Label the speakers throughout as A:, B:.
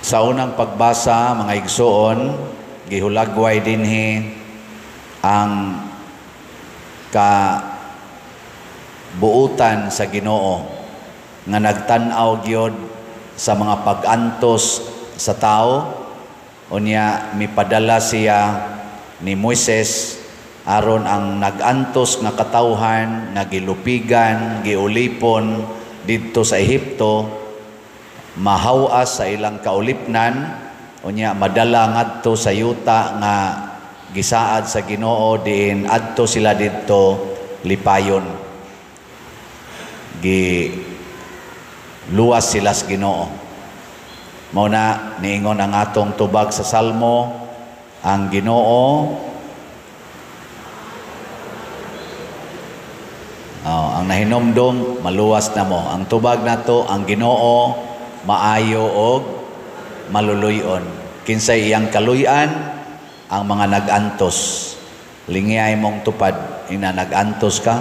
A: Sa unang pagbasa, mga igsoon, gihulagway dinhi ang kabuutan sa Ginoo nga nagtan-aw gyud sa mga pag-antos sa tao. Unya mipadala siya ni Moises aron ang nag-antos nga katawhan nga gilupigan, giulipon didto sa Ehipto, mahawas sa ilang kaulipnan, unya madala ngadto sa yuta nga gisaad sa Ginoo, diin adto sila didto lipayon. Gi luwas sila sa Ginoo. Mao na niingon ang atong tubag sa Salmo, ang Ginoo. Oh, ang nahinomdom maluwas na mo. Ang tubag nato, ang Ginoo maayo og maluluy-on. Kinsay iyang kaluy-an? Ang mga nag-antos. Lingiyay mong tupad, ina nag-antos ka,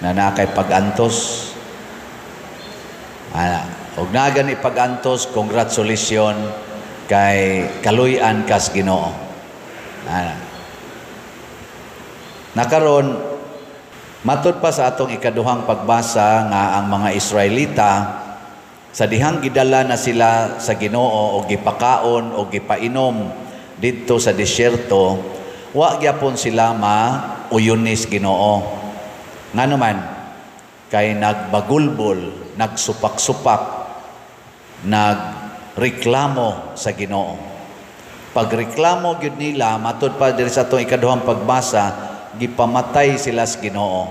A: na nakay pag-antos. Og naa gani pag-antos, congratulations kay kaluy-an kas Ginoo. Nakaron matud pa sa atong ikaduhang pagbasa nga ang mga Israelita sa dihang gidala na sila sa Ginoo og gipakaon o gipainom didto sa disyerto, wa gyapon sila mauyunis Ginoo. Ngano man, kay nagbagulbol, nagsupak-supak, nagreklamo sa Ginoo. Pagreklamo gyud nila, matud pa diri sa atong ikaduhang pagbasa, gipamatay sila sa Ginoo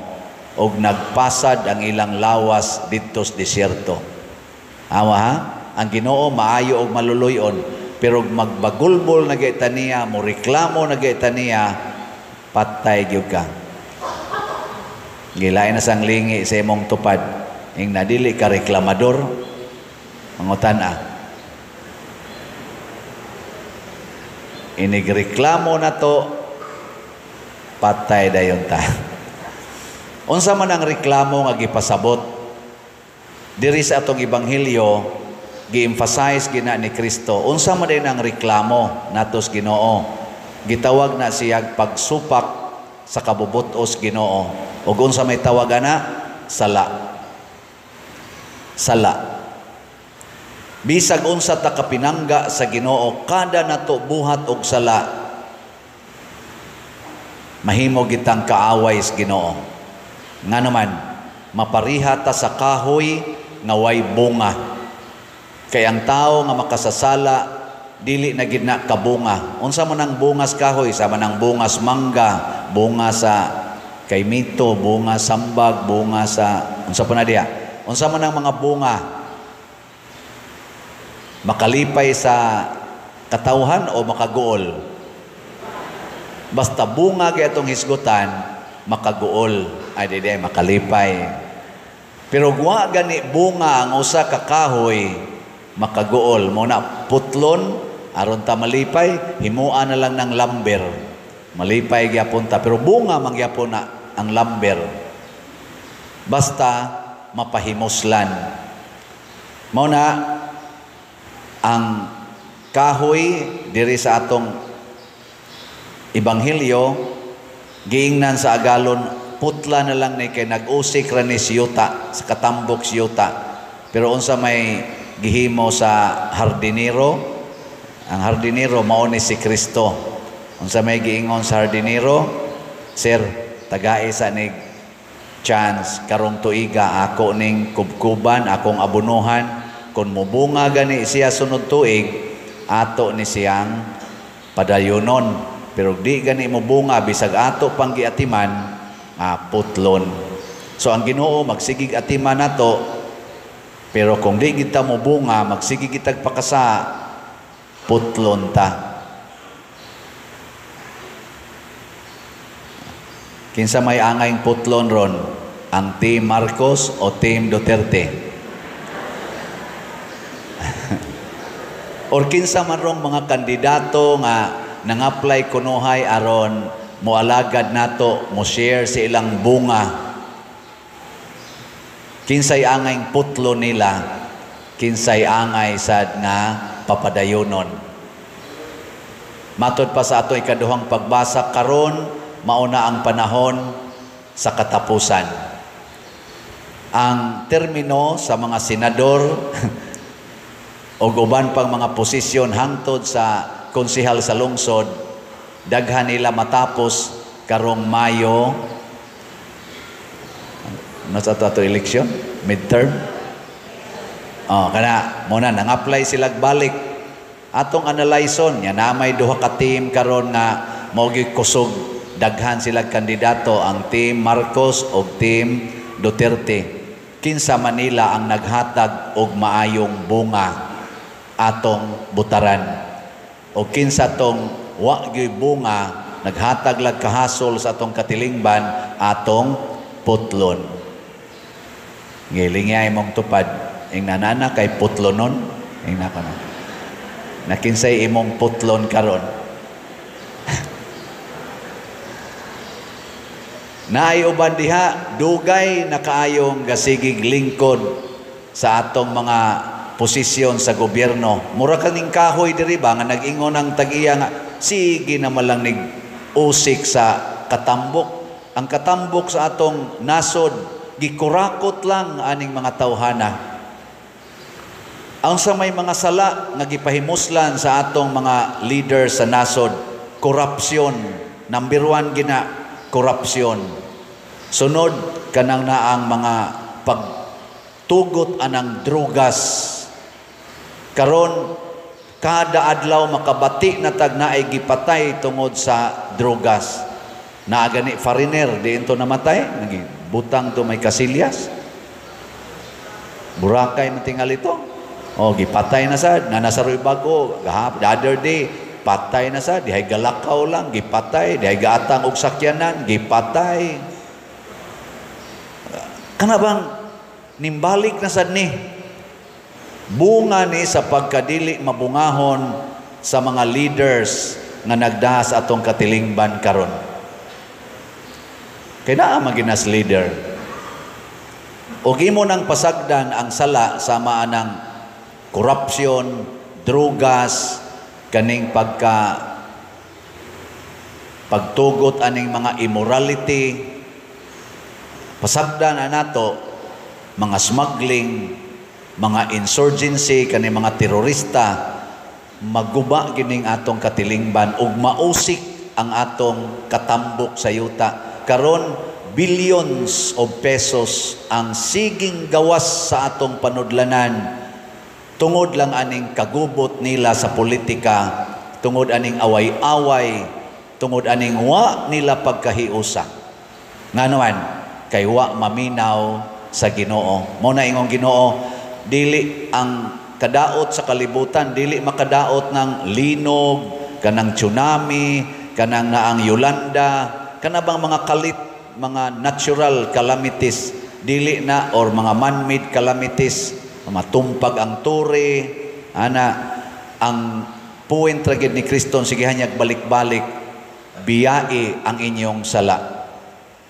A: og nagpasad ang ilang lawas didto sa disyerto. Awa ha? Ang Ginoo maayo og maluluy-on, pero magbagulbol na gyud niya, mo reklamo na gyud niya, patay gyud ka. Gilain na sang lingi sa imong tupad, ing nadili ka reklamador, mangutan-a. Inigreklamo na to, patay dayon ta. Unsa man ang reklamo nga gipasabot diri sa atong ebanghelyo, gi-emphasize gina ni Kristo. Unsa man din ang reklamo natos Ginoo? Gitawag na siya pagsupak sa kabubutos Ginoo. Ug unsa may tawag ana? Sala. Sala. Bisag unsa ta kapinangga sa Ginoo, kada nato buhat og sala, mahimo gitang kaaway sa Ginoo. Ngano man, mapariha ta sa kahoy nga way bunga. Kay ang tao nga makasasala dili na gid na kabunga. Unsa man ang bungas kahoy? Sama nang bungas mangga, bunga sa kaymito, bunga sambag, bunga sa unsa pa na diha? Unsa man ang mga bunga? Makalipay sa katawhan o makaguol? Basta bunga kay atong hisgutan, makaguol. Ay di makalipay. Pero wa gani bunga ang usa ka kahoy, makaguol. Mo na putlon aron ta malipay, himua na lang ng lumber. Malipay gyapon ta, pero bunga man gyapon na ang lumber. Basta mapahimuslan. Mao na ang kahoy diri sa atong ebanghelyo, giingnan sa agalon, putla na lang ni kay nag-usik ra ni siyuta, sa katambok siyuta. Pero unsa may gihimo sa hardinero? Ang hardinero mao ni si Kristo. Unsa may giingon sa hardinero? Sir, tagae sa nig chance karong tuiga, ako ning kubkuban, akong abunuhan. Kung mubunga gani siya sunod tuig, ato ni siyang padayonon. Pero di gani mubunga bisag ato pang giatiman, putlon. So ang Ginoo magsigig atiman nato, pero kung di kita mubunga, magsigig kitag pakasa, putlon ta. Kinsa may angayng putlon ron? Ang Team Marcos o Team Duterte? Or kinsa man rong mga kandidato nga nang-apply kunuhay aron moalagad nato, mo share sa ilang bunga. Kinsay angayng putlo nila, Kinsay angay sad nga papadayonon. Matod pa sa ato ikaduhang pagbasa karon, mauna ang panahon sa katapusan. Ang termino sa mga senador o uban pang mga posisyon hangtod sa konsehal sa lungsod, daghan nila matapos karong Mayo. Nasa ato eleksyon, midterm. Oh, kana mo na nang-apply sila balik. Atong analyson nya na may duha ka team karon nga mao gyud kusog, daghan sila kandidato, ang Team Marcos o Team Duterte. Kinsa Manila ang naghatag og maayong bunga, atong butaran, o kinsa tong wa gyud bunga, naghatag lag kahasol sa atong katilingban, atong putlon. Ngilingyay mong tupad ing nanana kay putlonon ing nako na. Nakinsay imong putlon karon. Naay uban diha dugay na kaayong gasigig lingkod sa atong mga posisyon sa gobyerno. Mura kaning kahoy diri ba nga nag-ingon ang tag-iya nga sige na malang nig usik sa katambok. Ang katambok sa atong nasod gikurakot lang aning mga tawhana. Ang sa may mga sala nga gipahimuslan sa atong mga leader sa nasod, korupsyon, number 1 gina korupsyon. Sunod kanang naang mga pagtugot anang drugas. Karon kada adlaw makabati na tag naay gipatay tungod sa drugas. Naa gani foreigner diinto namatay, nagibutang to may kasilyas. Burakay man tingali to. Oh, gipatay na sad, na nasa Ruy Bago, the other day, patay na sad, dihay galakaw lang, gipatay, dihay gaatang og sakyanan, gipatay. Kana bang nimbalik na sad ni? Bunga ni sa pagkadili mabungahon sa mga leaders nga nagdahas atong katilingban karon. Kay naa maginas leader. Og imo nang pasagdan ang sala sama anang korupsyon, drugas, kaning pagtugot aning mga immorality, pasagdan anato mga smuggling, mga insurgency, kaning mga terorista, maguba gining atong katilingban ug mausik ang atong katambok sa yuta. Karon billions of pesos ang siging gawas sa atong panudlanan tungod lang aning kagubot nila sa politika, tungod aning away-away, tungod aning wa nila pagkahiusa. Nganuan, kay wa maminaw sa Ginoo. Mao na ingong Ginoo, dili ang kadaot sa kalibutan, dili makadaot ng linog, kanang tsunami, kanang naang Yolanda, kanabang mga kalit, mga natural calamities, dili na or mga man-made calamities, matumpag ang tore, ana ang point ra gid ni Kristo sige hanyag balik-balik, biyai ang inyong sala.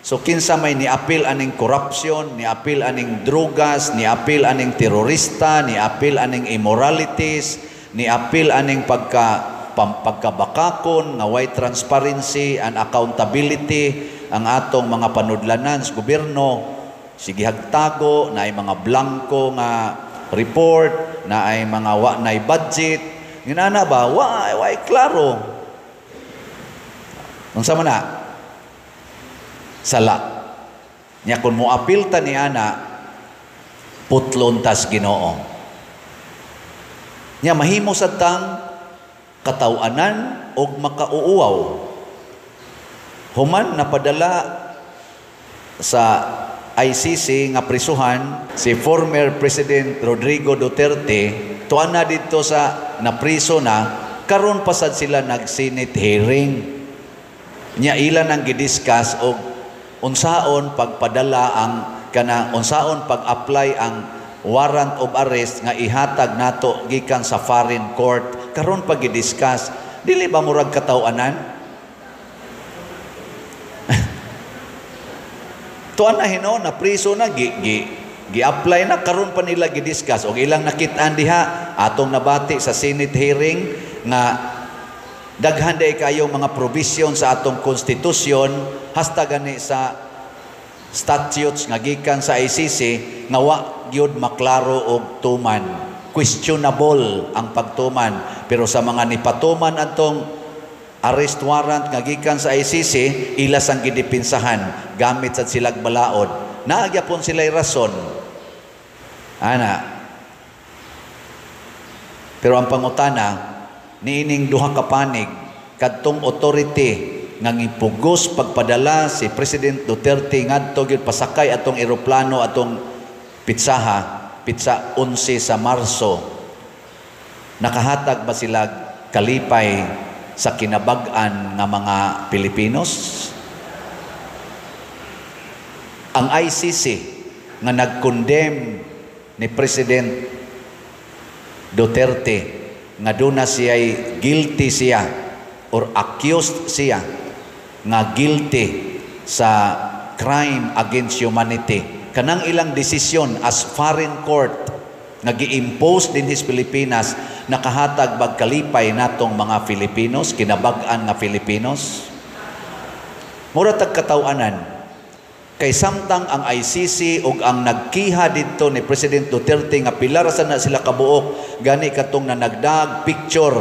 A: So kinsa may niapil aning corruption, niapil aning drugas, niapil aning terorista, niapil aning immoralities, niapil aning pagkabakakon nga way transparency and accountability ang atong mga panudlanan sa gobyerno, sige hagtago, na ay mga blanco nga report, na ay mga wa nay budget, nginana ba wa way klaro. Unsa man na sala nya kun moapil ta ni ana, putlon tas Ginoo. Nya mahimo sad tang kataw-anan og makauuaw. Human napadala sa ICC nga prisuhan si former President Rodrigo Duterte, tuan na didto sa napriso na, karon pa sad sila nag-Senate hearing. Nya ilan ang gidiscuss og unsaon pagpadala ang kana unsaon pag-apply ang warrant of arrest nga ihatag nato gikan sa foreign court. Karon pag gidiscuss, dili ba murag kataw-anan? Tuan na hino, na priso na, gi, gi, Gi-apply na, karon pa nila gidiscuss og ilang nakit-an diha, atong nabati sa Senate hearing nga daghan diay kayo mga provision sa atong konstitusyon hasta gani sa statutes nga gikan sa ICC nga wa gyud maklaro og tuman, questionable ang pagtuman. Pero sa mga nipatuman atong arrest warrant nga gikan sa ICC, ila sang gidipinsahan gamit sa silag balaod, naa gyapon sila'y rason ana. Pero ang pangutana, niining duha ka panig, kadtong authority nga gipugos pagpadala si President Duterte ngadto gyud pasakay atong eroplano atong pitsaha, pitsa 11 sa Marso, nakahatag ba sila kalipay sa kinabag-an nga mga Pilipinos? Ang ICC nga nag-condemn ni President Duterte nga duna siya, guilty siya or accused siya nga guilty sa crime against humanity, kanang ilang desisyon as foreign court nga gi-impose dinhi sa Pilipinas, nakahatag bag kalipay natong mga Filipinos, kinabag-an nga Filipinos? Mura tag kataw-anan. Kay samtang ang ICC ug ang nagkiha didto ni President Duterte nga pila ra na sila kabuok, gani katong nanagdag picture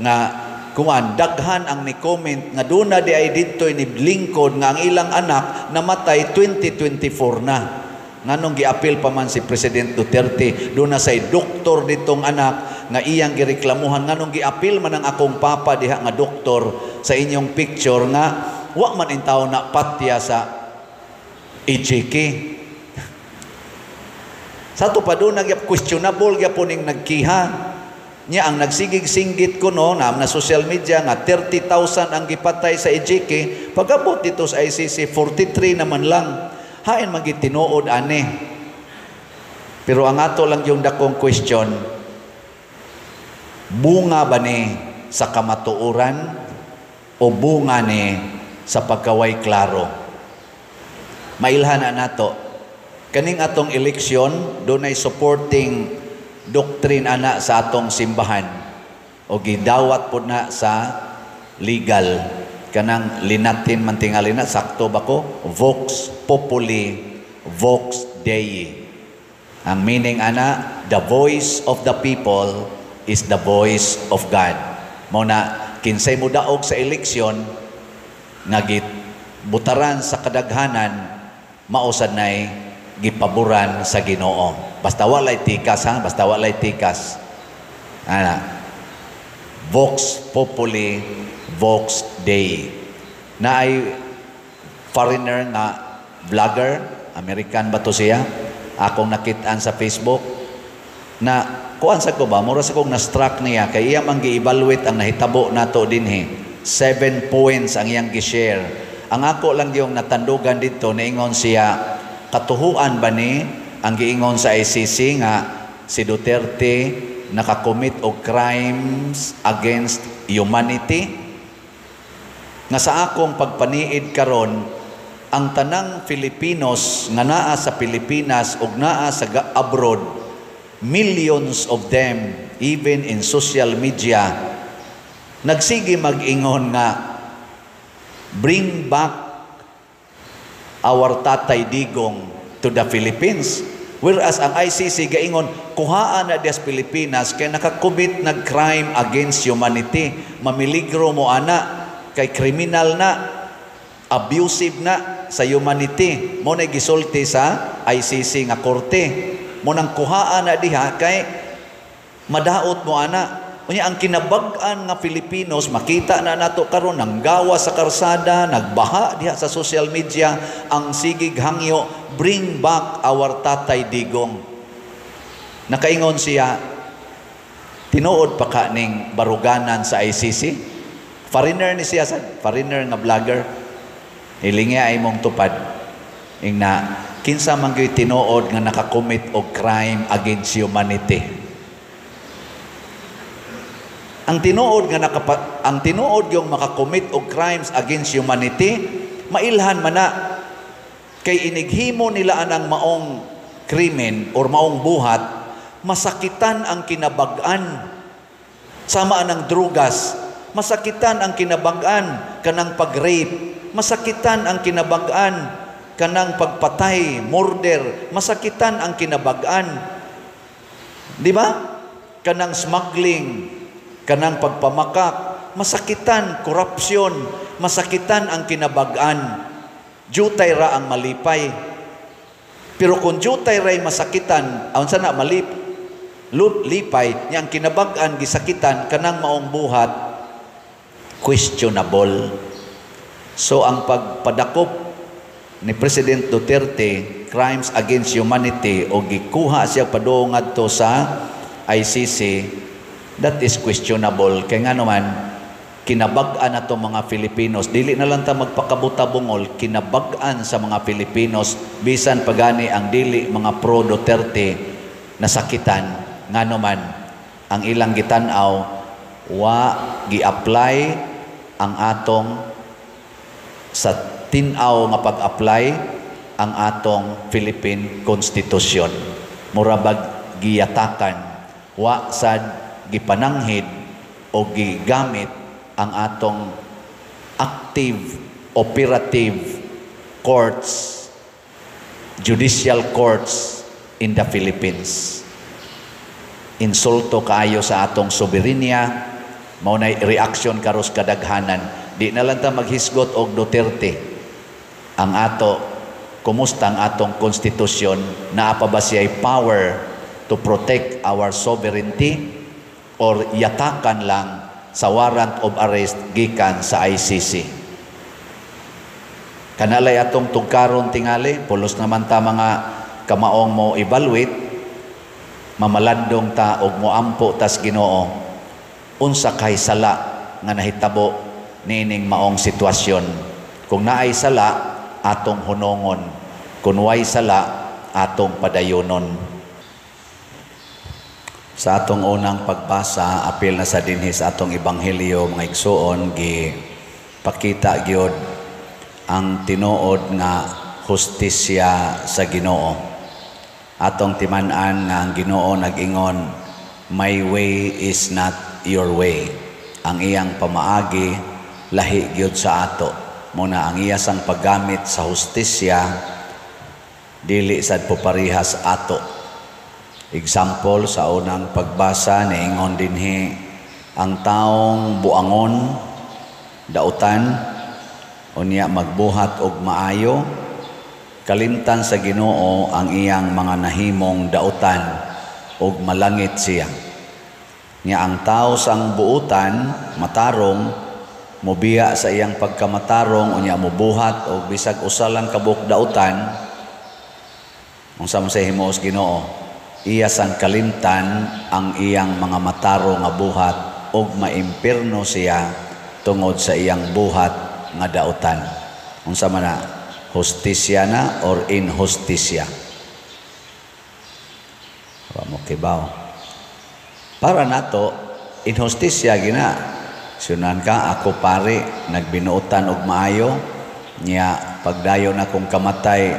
A: nga kuan, daghan ang ni comment nga duna di ay didto ni lingkod nga ang ilang anak namatay 2024 na. Nganong giapil pa man si President Duterte? Duna say doktor ditong anak nga iyang gireklamuhan, nganong giapil man ang akong papa diha nga doktor sa inyong picture nga wa man intaw na patya sa EJK? Sa ato pa doon, nagyap questionable gyapon ning nagkiha niya. Ang nagsigig singgit ko no na na social media nga 30,000 ang gipatay sa EJK, pagabot dito sa ICC, 43 naman lang. Hain man tinuod ani? Pero ang ato lang yung dakong question, bunga ba ni sa kamatuoran o bunga ni sa pagkaway klaro? Mailhan na nato kaning atong eleksyon, dunay supporting doctrine ana sa atong simbahan o gidawat pod na sa legal, kanang linatin man tingali na, sakto ba ko? Vox populi, vox Dei. Ang meaning ana, the voice of the people is the voice of God. Mao na kinsay modaog sa eleksyon nga butaran sa kadaghanan, mao sad nay gipaboran sa Ginoo. Basta walay tikas ha, basta walay tikas. Ana. Vox populi, vox Dei. Na ay foreigner nga vlogger, American ba to siya? Akong nakitaan sa Facebook na kuan sa ko ba, mura sa kong na-struck niya kay iya man gi-evaluate ang nahitabo nato dinhi. 7 points ang iyang gi-share. Ang ako lang yung natandugan dito, niingon siya, katuhuan ba ni ang giingon sa ICC nga si Duterte nakakommit og crimes against humanity? Nga sa akong pagpaniid karon, ang tanang Filipinos nga naa sa Pilipinas ug naa sa abroad, millions of them, even in social media, nagsige mag-ingon nga "Bring back our Tatay Digong to the Philippines." Whereas ang ICC gaingon, kuhaan na dias Pilipinas kay nakakommit nag crime against humanity. Mamiligro mo ana kay kriminal na, abusive na sa humanity. Mao na gisulti sa ICC nga korte. Mao nang kuhaan na diha kay madaot mo ana. Unya ang kinabag-an nga Filipinos, makita na nato karon nang gawa sa karsada, nagbaha diha sa social media ang sigig hangyo, "Bring back our Tatay Digong." Nakaingon siya, tinuod pa ka ning baruganan sa ICC? Foreigner ni siya sa foreigner nga vlogger. Ilingi ay mong tupad. Ingna, kinsa man gyud tinuod nga nakakommit og crime against humanity? Ang tinuod yung makakommit og crimes against humanity, mailhan man na kay inighimo nila anang maong krimen or maong buhat, masakitan ang kinabag-an. Sama ang drugas, masakitan ang kinabag-an kanang pag-rape, masakitan ang kinabag-an kanang pagpatay, murder, masakitan ang kinabag-an. Di ba? Kanang smuggling, kanang pagpamakak, masakitan, korupsyon, masakitan ang kinabag-an. Jutay ra ang malipay. Pero kung jutay ra'y masakitan, unsa na lipay, nya ang kinabag-an gisakitan kanang maong buhat, questionable. So ang pagpadakop ni President Duterte, crimes against humanity, o gikuha siya padung ngadto sa ICC, that is questionable. Kay nga naman, kinabag-an na mga Filipinos, dili na lang ta magpakabuta-bungol, kinabag-an sa mga Filipinos, bisan pagani ang dili mga pro Duterte, nasakitan. Nga naman, ang ilang gitan-aw, wa gi-apply ang atong sa tin-aw nga pag-apply ang atong Philippine Constitution. Mura bag giyatakan, wa sad gipananghid o gigamit ang atong active, operative courts, judicial courts in the Philippines. Insulto kaayo sa atong soberenya, mao nay reaction karos kadaghanan. Di na lang ta maghisgot og Duterte. Ang ato, kumusta ang atong konstitusyon, naa pa ba siya'y power to protect our sovereignty or yatakan lang sa warrant of arrest gikan sa ICC? Kanalay atong tugkaron tingali, pulos naman ta mga kamaong mo evaluate, mamalandong ta og moampo tas Ginoo, unsa kay sala nga nahitabo niining maong sitwasyon. Kung naay sala, atong hunongon. Kung way sala, atong padayonon. Sa atong unang pagbasa, apil na sa dinhi sa atong ebanghelyo, mga igsuon, gi pakita gyud ang tinuod nga hustisya sa Ginoo. Atong timan-an nga ang Ginoo nag-ingon, "My way is not your way." Ang iyang pamaagi lahi gyud sa ato. Muna ang iya sang paggamit sa hustisya dili sad po parihas ato. Example, sa unang pagbasa, niingon dinhi ang taong buangon, dautan, unya magbuhat og maayo, kalimtan sa Ginoo ang iyang mga nahimong dautan ug malangit siya. Nya ang tao sang buutan, matarong, mobiya sa iyang pagkamatarong, unya mobuhat og bisag usa lang kabuok dautan, unsa man sa himuos Ginoo? Iya sang kalimtan ang iyang mga matarong nga buhat ug maimpirno siya tungod sa iyang buhat nga dautan. Unsa man na? Hustisya na or inhustisya? Wa mo kibaw. Para nato, inhustisya gina. Sunan ka, ako pare, nagbinuotan og maayo, nya pagdayon akong kamatay,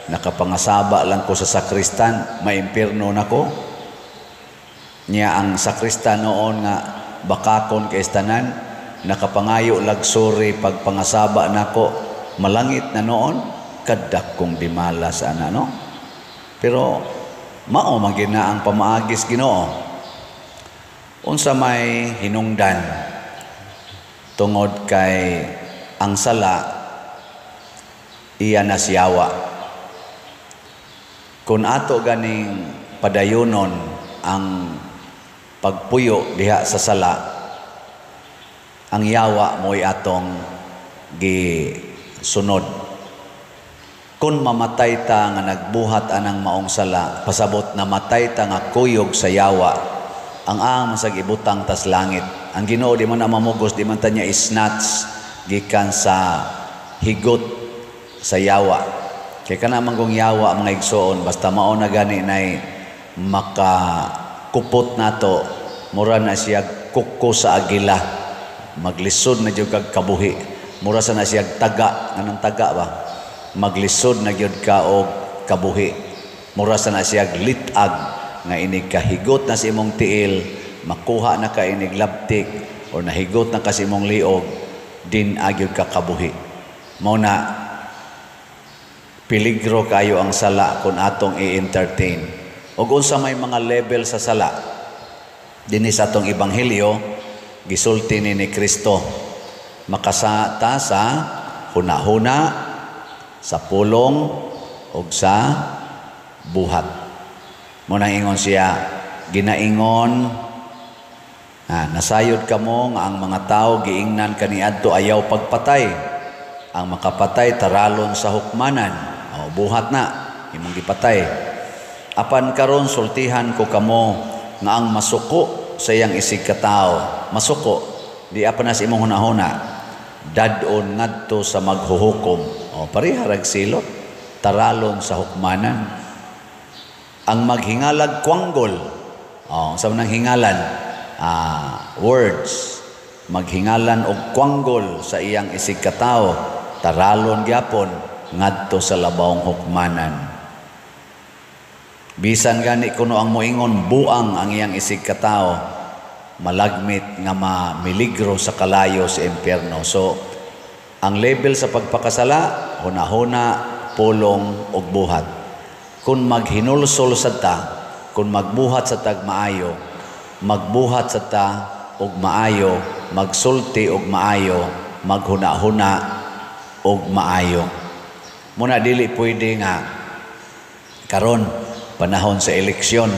A: nakapangasaba lang ko sa sakristan, maimpirno nako. Nya ang sakristan noon nga bakakon kay tanan, nakapangayo luxury pagpangasaba nako, malangit na noon, kadakong dimala sa ana, no? Pero mao man gina ang pamaagis Ginoo. Unsa may hinungdan tungod kay ang sala iya na siyawa. Kung ato ganing padayonon ang pagpuyo diha sa sala, ang yawa mo'y atong gisunod. Kung mamatay ta nga nagbuhat anang maong sala, pasabot na matay ta nga kuyog sa yawa, ang ang masag ibutang tas langit. Ang Ginoo di man na mamugos, di man ta niya isnatch gikan sa higot sa yawa. Kay kana man kung yawa, mga igsoon, basta mao na gani nay makakupot nato, mura na siya kuko sa agila, maglisod na jud kag kabuhi. Mura sa na siya taga, anong taga ba? Maglisod na gyud ka og kabuhi. Mura sa na siya litag nga inig kahigot na sa imong tiil, makuha na ka inig labtik o nahigot na ka sa imong liog, din agyod ka kabuhi. Mao na peligro kayo ang sala kung atong i-entertain. Og unsa may mga level sa sala? Dinhi sa atong ebanghelyo, gisulti ni Kristo, makasata sa hunahuna, sa pulong ug sa buhat. Mao nang ingon siya, ginaingon, nasayod kamo nga ang mga tao giingnan kaniadto, "Ayaw pagpatay. Ang makapatay taralon sa hukmanan." O, buhat na imong gipatay. "Apan karon sultihan ko kamo nga ang masuko sa iyang isig katao," masuko di apa na sa imong hunahuna, "dad-on ngadto sa maghuhukom." O, pareha rag silot, taralon sa hukmanan. Ang maghingalag kwanggol, o, sa manang hingalan, words, maghingalan og kwanggol sa iyang isig katao, taralon gyapon ngadto sa labawng hukmanan. Bisan gani kuno ang moingon buang ang iyang isig katao, malagmit nga mamiligro sa kalayo sa impyerno. So, ang level sa pagpakasala, hunahuna, pulong ug buhat. Kung maghinulsol sa ta, kung magbuhat sa tag maayo, magbuhat sa ta og maayo, magsulti og maayo, maghuna-huna og maayo. Muna dili pwede nga karon panahon sa eleksyon,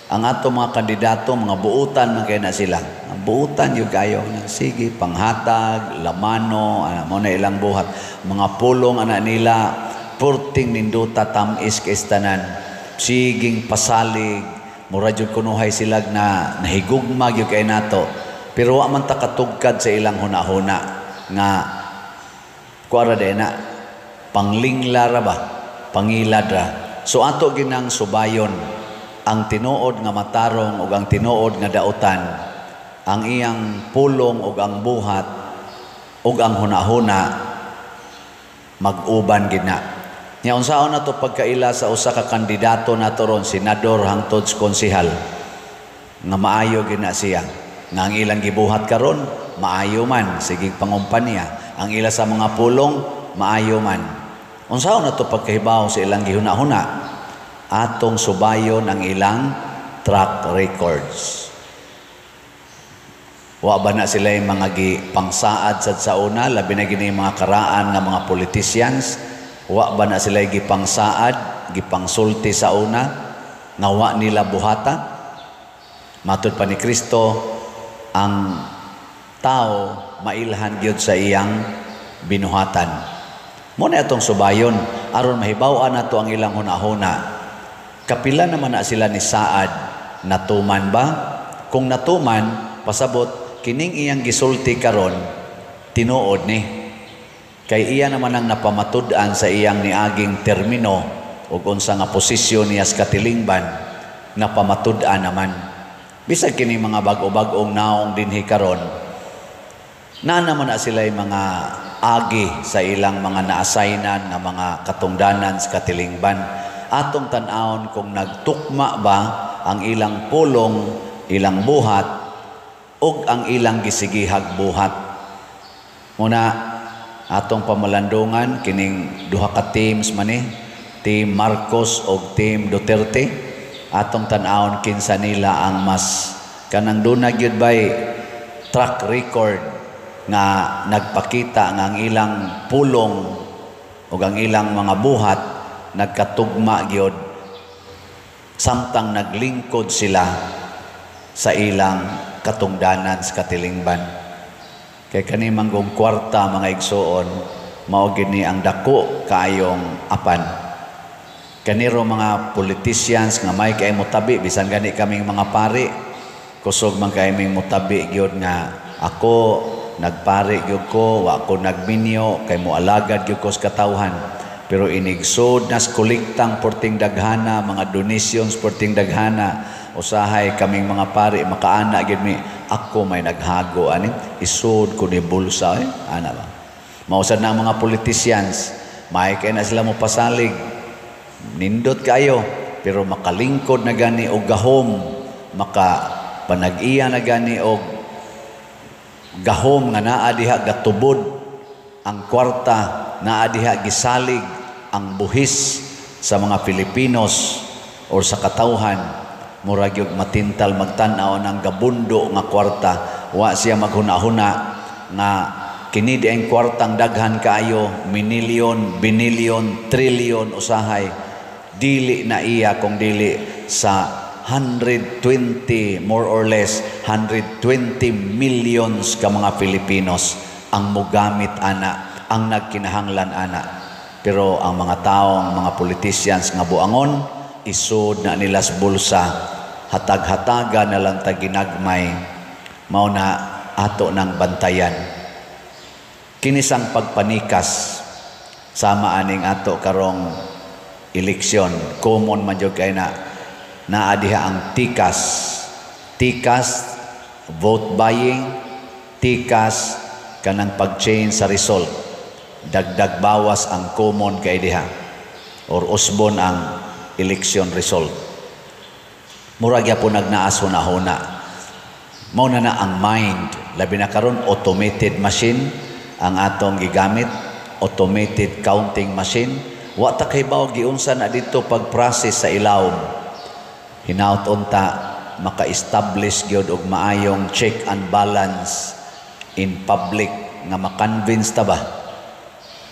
A: ang ato mga kandidato, mga buutan man kay na sila. Ang buutan yung kayo. Sige, panghatag, lamano, ana, mo na ilang buhat. Mga pulong ana nila, purting ninduta, tamis kay tanan. Siging pasalig, mura jud kunuhay sila na nahigugma gyud kay nato. Pero wa man ta katugkad sa ilang hunahuna nga kuara day na panglingla ra ba, pangilad ra. So ato ginang subayon ang tinuod nga matarong ug ang tinuod nga dautan, ang iyang pulong ug ang buhat ug ang hunahuna mag-uban gid na. Nya unsaon nato pagkaila sa usa ka kandidato nato ron, senador hangtod sa konsehal, nga maayo gid na siya, nga ang ilang gibuhat karon maayo man, sige pangumpanya, ang ila sa mga pulong maayo man? Unsaon nato pagkahibaw sa ilang gihuna-huna? Atong subayon ang ilang track records. Wa ba na sila yung mga gipangsaad sa una, labi na gini mga karaan nga mga politicians? Wa ba na sila gipangsaad, gipangsulti sa una nga wa nila buhata? Matud pa ni Kristo, ang tao mailhan gyud sa iyang binuhatan. Mo na atong subayon aron mahibaw-an nato ang ilang hunahuna. Kapila naman na sila ni saad, natuman ba? Kung natuman, pasabot kining iyang gisulti karon tinuod ni. Kay iya naman ang napamatud-an sa iyang niaging termino ug unsa nga posisyon niya sa katilingban, napamatud-an naman. Bisag kini mga bag-o-bag-ong naong dinhi karon, na naman na sila mga agi sa ilang mga naasaynan nga mga katungdanan sa katilingban. Atong tan-awon kung nagtukma ba ang ilang pulong, ilang buhat, ug ang ilang gisigihag buhat. Muna atong pamalandungan kining duha ka teams man ni, Team Marcos og Team Duterte. Atong tan-awon kinsa nila ang mas kanang duna gyud bay track record nga nagpakita nga ang ilang pulong ug ang ilang mga buhat nagkatugma gyud samtang naglingkod sila sa ilang katungdanan sa katilingban. Kay kani manggong kwarta, mga igsuon, mao gini ang dako kaayong apan. Kaniro mga politicians nga may kay motabi, bisan gani kaming mga pari, kusog man kay ming motabi gyud nga ako nagpari gyud ko, wa ko nagminyo kay moalagad gyud ko sa katawhan. Pero inigsod nas kolektang porting daghana, mga donations porting daghana, usahay kaming mga pari makaana gyud mi, ako may naghago ani, isod ko ni bulsa eh, ana ba. Mausad na ang mga politicians, may kay na sila mo pasalig. Nindot kayo, pero makalingkod na gani og gahom, maka panag-iya na gani og gahom nga naa diha gatubod ang kwarta, naa diha gisalig ang buhis sa mga Filipinos or sa katawhan. Murag yung matintal magtan-aw ng gabundo nga kwarta, wa siya maghuna-huna nga kini di ang kwartang daghan kaayo, minilyon, binilyon, trilyon usahay, dili na iya kung dili sa 120, more or less 120 millions ka mga Filipinos ang mogamit ana, ang nagkinahanglan ana. Pero ang mga taong mga politicians nga buangon, isod na nila sa bulsa, hatag-hataga na lang ta ginagmay. Mao na ato ng bantayan kinisang pagpanikas sama aning ato karong eleksyon. Common man jud kay na naa diha ang tikas, tikas vote buying, tikas kanang pag-change sa result, dagdag bawas ang common kay diha or usbon ang election result. Murag gyapon nagnaas huna-huna. Mao na na ang mind, labi na karon automated machine ang atong gigamit, automated counting machine. Wa ta kahibaw giunsa na dito pag-process sa ilawom. Hinaut unta maka-establish gyud og maayong check and balance in public nga ma-convince ta ba,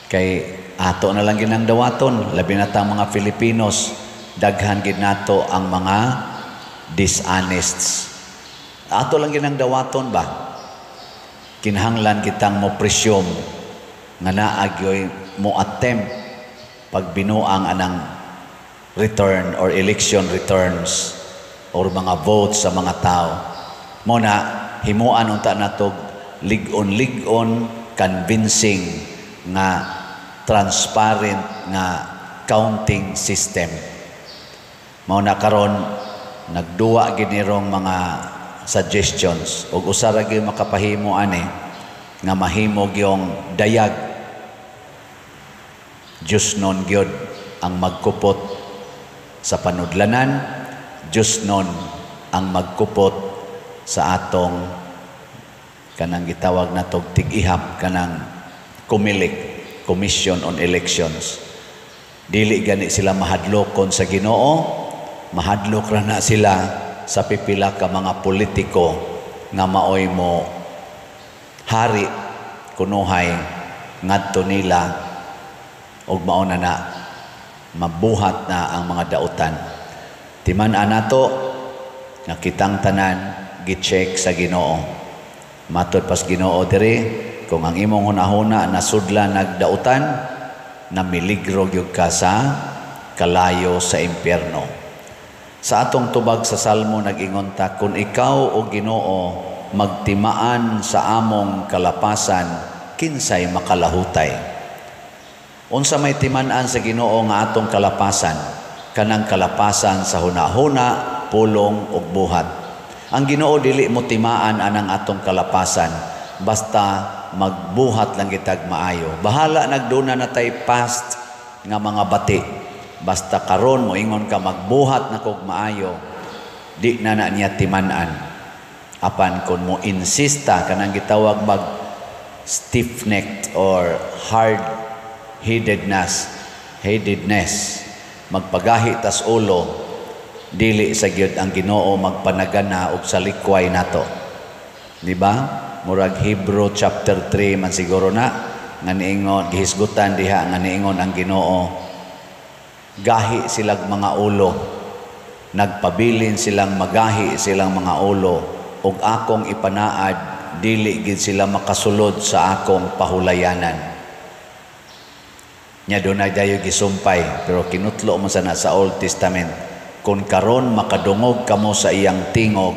A: kay ato na lang ginang dawaton. Labi na tang mga Filipinos, daghan gid nato ang mga dishonests. Ato lang ginang dawaton ba. Kinahanglan kitang mo presume nga naa gyoy mo attempt pagbinuang anang return or election returns or mga votes sa mga tao. Mo na himuan unta nato lig-on-lig-on, convincing nga transparent nga counting system. Mao na karon nagduwa gid nirong mga suggestions ug usa ra gyud makapahimo ani nga mahimo gyong dayag. Diyos nun gyud ang magkupot sa panudlanan, Diyos nun ang magkupot sa atong kanang gitawag na tog tig-ihap kanang COMELEC, Commission on Elections. Dili gani sila mahadlokon sa Ginoo, mahadlok ra na sila sa pipila ka mga politiko nga maoy mo hari kunuhay ngadto nila ug mao na na mabuhat na ang mga dautan. Timan-an nato nga kitang tanan gi-check sa Ginoo. Matod pas Ginoo diri, kung ang imong hunahuna nasudlan nagdautan, namiligro gyud ka sa kalayo sa impyerno. Sa atong tubag sa Salmo, nag-ingon ta, "Kung ikaw, o Ginoo, magtimaan sa among kalapasan, kinsay makalahutay?" Unsa may timan-an sa Ginoo nga atong kalapasan? Kanang kalapasan sa hunahuna, pulong ug buhat. Ang Ginoo dili mo timaan anang atong kalapasan basta magbuhat lang kitag maayo. Bahala nagduna na tay past nga mga bati. Basta karon moingon ka, "Magbuhat na kog maayo," di na na niya timan-an. Apan kung mo insista, kanang gitawag mag stiff-necked or hard-headedness, magpagahi tas ulo, dili sa gyud ang Ginoo magpanagana og salikway nato. Di ba? Murag Hebrew chapter 3 man siguro na nga niingon, gihisgutan diha nga niingon ang Ginoo, gahi silang mga ulo, nagpabilin silang magahi silang mga ulo, ug akong ipanaad dili gid sila makasulod sa akong pahulayanan. Nya dunay dayo gisumpay, pero kinutlo mo sana sa Old Testament, "Kung karon makadungog kamo sa iyang tingog,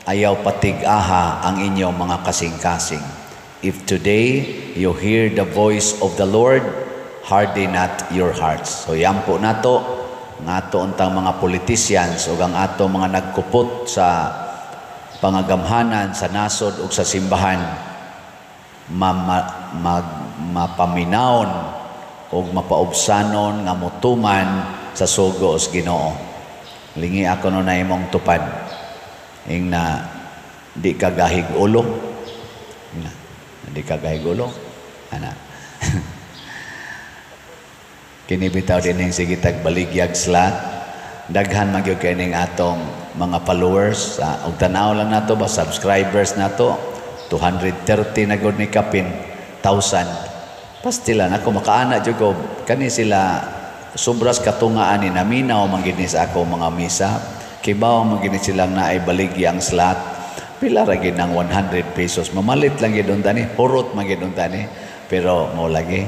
A: ayaw patig-aha ang inyong mga kasing-kasing." If today you hear the voice of the Lord, harden not your hearts. So yan po nato nga ato untang mga politicians ug ang ato mga nagkupot sa pangagamhanan sa nasod ug sa simbahan mapaminawon ug mapaubsanon nga mutuman sa sugo sa Ginoo. Lingi ako no na imong tupad. Ing na di ka gahig ulo. Ing na, di ka gahig ulo. Ana. Kini bitaw dining sige tag baligyag slot. Daghan man gyud kay ning atong mga followers. Og tan-aw lang nato ba, subscribers nato 230 na gud ni kapin thousand. Pastilan ako makaana jud ko kani sila sobras katungaan ni naminaw man gid ni sa ako mga misa. Kibaw man gid ni silang naay baligyang slot. Pila ra gid ng 100 pesos. Mamalit lang gid unta ni, hurot man gid unta ni. Pero mo lagi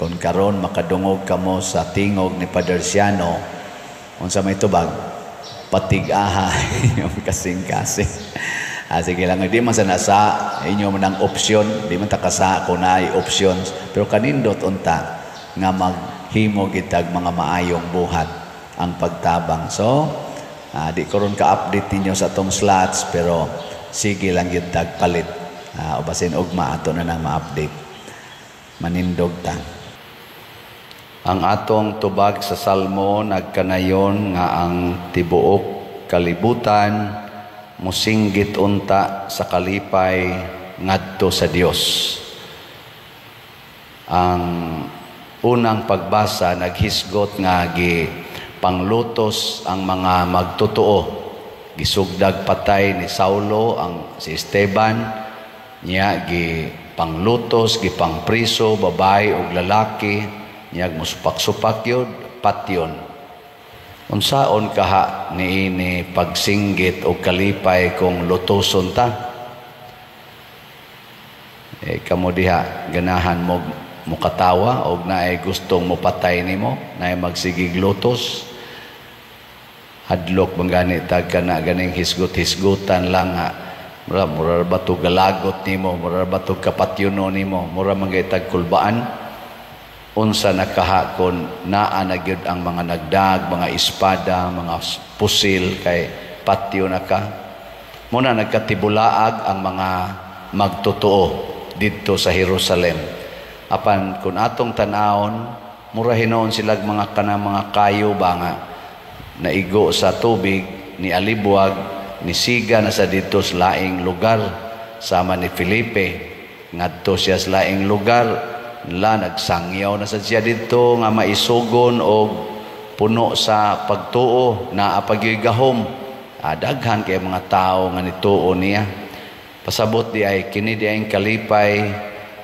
A: kung karon makadungog kamo sa tingog ni Padre Siano, unsa may tubag, patig-aha yung kasing-kasing. Sige lang, di man sa nasa inyo man ang opsyon, di man ta kasa kung naay options, pero kanindot unta nga maghimo gitag mga maayong buhat ang pagtabang. So, di ko ron ka-update ninyo sa atong slots, pero sige lang gyud tag palit. O basin ugma ato na nang ma-update. Manindog ta. Ang atong tubag sa Salmo nagkanayon nga ang tibuok kalibutan musinggit unta sa kalipay ngadto sa Dios. Ang unang pagbasa naghisgot nga gi panglutos ang mga magtotoo. Gisugdag patay ni Saulo ang si Esteban, niya gi panglutos, gi pangpriso, babae ug lalaki, niya musupak-supak yun, patyon. Unsaon kaha niini pagsinggit o kalipay kung lutoson ta? Eh, kamo diha ganahan mo mukatawa og naay gustong mopatay nimo, naay magsigig lutos. Hadlok man gani tag kana ganing hisgot-hisgutan lang nga mura mura ba to galagot nimo, mura ba to kapatyuno nimo, mura man gay tag kulbaan. Unsa nakaha kon naa na gyud ang mga nagdag, mga espada, mga pusil kay patyo na ka. Muna nagkatibulaag ang mga magtotoo didto sa Jerusalem. Apan kung atong tan-awon, mura hinuon silag mga kanang mga kayo ba nga naigo sa tubig ni alibwag ni siga na sa didto sa laing lugar, sama ni Felipe ngadto siya sa laing lugar la nagsangyaw na sad siya didto nga maisugon og puno sa pagtuo naa pagyoy gahom. Daghan kay mga tawo nga nituo niya. Pasabot di ay kini di ay kalipay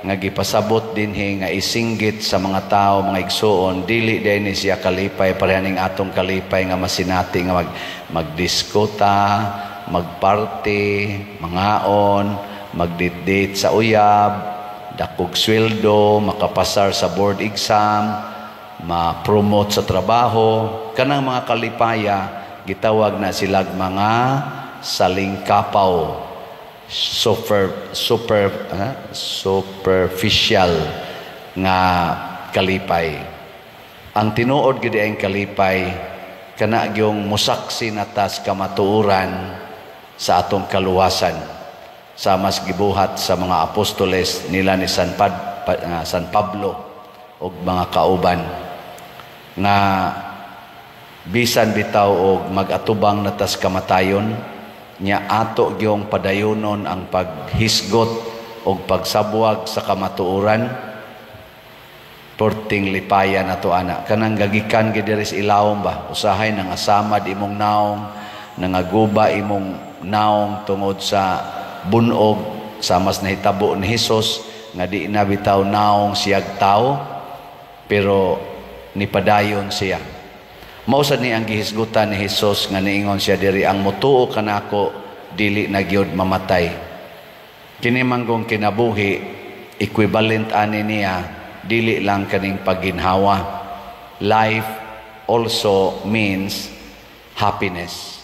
A: nga gipasabot dinhi nga isinggit sa mga tao, mga igsuon, dili di ni siya kalipay pareha ning atong kalipay nga masinati nga magdisko ta, magparty, mangaon, magdate-date sa uyab, dakog sweldo, makapasar sa board exam, ma-promote sa trabaho. Kanang mga kalipaya gitawag na silag mga salingkapaw, super super superficial nga kalipay. Ang tinuod gid ang kalipay kana gyung musaksi natas kamatuoran sa atong kaluwasan, sa mas gibuhat sa mga apostoles nila ni San Pablo og mga kauban nga bisan bitaw og mag-atubang natas kamatayon nya ato gyung padayonon ang paghisgot og pagsabwag sa kamatuoran. Porting lipaya nato ana kanang gagikan gid diri sa ilawom ba, usahay nangasamad imong naong, nangaguba imong naong tungod sa bunog sa mas nahitabo ni Hesus nga di na bitaw naong siyag tao pero nipadayon siya. Mao sad ni ang gihisgutan ni Hesus nga niingon siya diri, ang motuo kanako dili na gyud mamatay. Kini manggong kinabuhi equivalent ani niya dili lang kaning pagginhawa. Life also means happiness.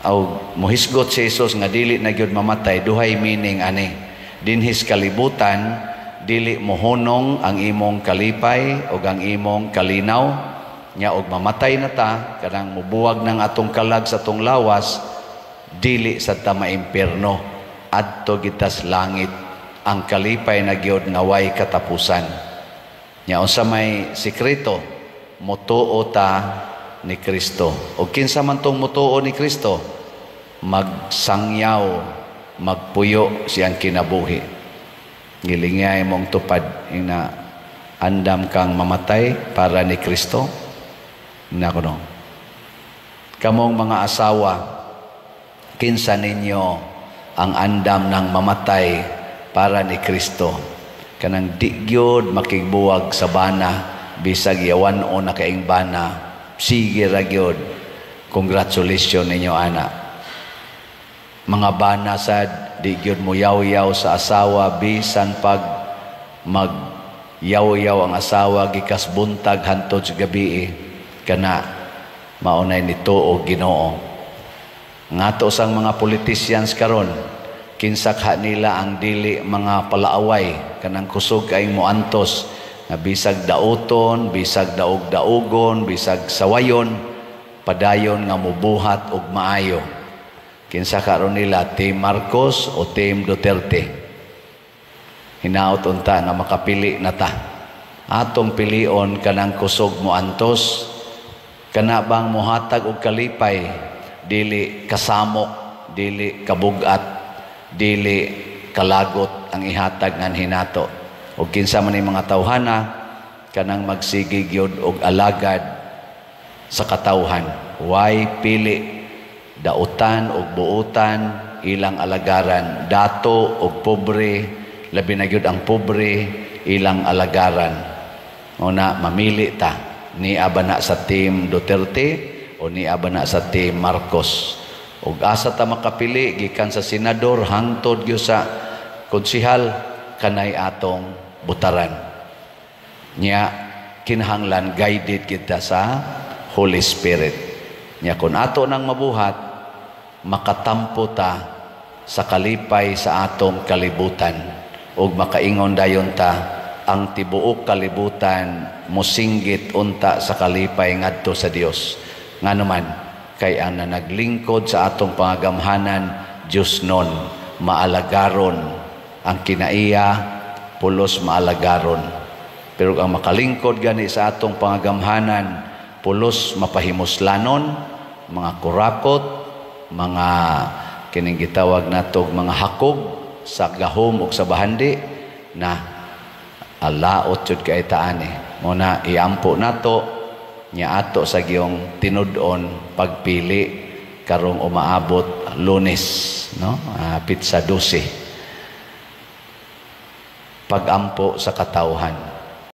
A: Aw mohisgot si Hesus nga dili na gyud mamatay, duhay meaning ani. Dinhis kalibutan dili mohunong ang imong kalipay og ang imong kalinaw. Nya og mamatay na ta, kanang mubuwag ng atong kalag sa atong lawas, dili sa ta maimpierno, adto gitas langit. Ang kalipay na gyud nga way katapusan. Nya unsa may sekreto, motuo ta ni Kristo. O kinsa man tong mutuo ni Kristo, magsangyaw, magpuyo siyang kinabuhi. Gilingay mong tupad ina, andam kang mamatay para ni Kristo. Nako no. Kamong mga asawa, kinsa ninyo ang andam ng mamatay para ni Kristo? Kanang di gyud makigbuwag sa bana, bisag yawan o na kaing bana, sige ra gyud. Congratulations ninyo ana. Mga bana sad, di gyud mo yaw-yaw sa asawa bisan pag mag yaw-yaw ang asawa gikas buntag hantod sa gabi, kana maunay nito o Ginoo. Ngato sang mga politicians karon, kinsa ka nila ang dili mga palaaway, kanang kusog kay moantos nga bisag dauton, bisag daog-daugon, bisag sawayon, padayon nga mubuhat og maayo? Kinsa karon nila, Team Marcos o Team Duterte? Hinaot unta nga makapili na ta. Atong pilion kanang kusog moantos, kana bang mohatag og kalipay, dili kasamok, dili kabugat, dili kalagot ang ihatag nganhi nato. Og kinsa man ning mga tawhana kanang magsige gyud og alagad sa katawhan, way pili, dautan og buutan ilang alagaran, dato og pobre, labi na gyud ang pobre ilang alagaran. Una, mamili ta, nia ba na sa Team Duterte o nia ba na sa Team Marcos? Ug asa ta makapili, gikan sa senador hangtod gyud sa konsihal, kanay atong butaran. Nya kinahanglan guided kita sa Holy Spirit. Nya kung ato nang mabuhat, makatampo ta sa kalipay sa atong kalibutan ug makaingon dayon ta, ang tibuok kalibutan mosinggit unta sa kalipay ngadto sa Dios. Nganuman kay ang naglingkod sa atong pangagamhanan Dios non, maalagaron ang kinaiya, pulos maalagaron. Pero ang makalingkod gani sa atong pangagamhanan pulos mapahimuslanon, mga kurakot, mga kining gitawag natog mga hakog sa gahom ug sa bahandi na alaot jud kay taani. Mo na iampo nato nya ato sa giyong tinud-on pagpili karong umaabot Lunes, no, petsa 12. Pagampo sa katawhan.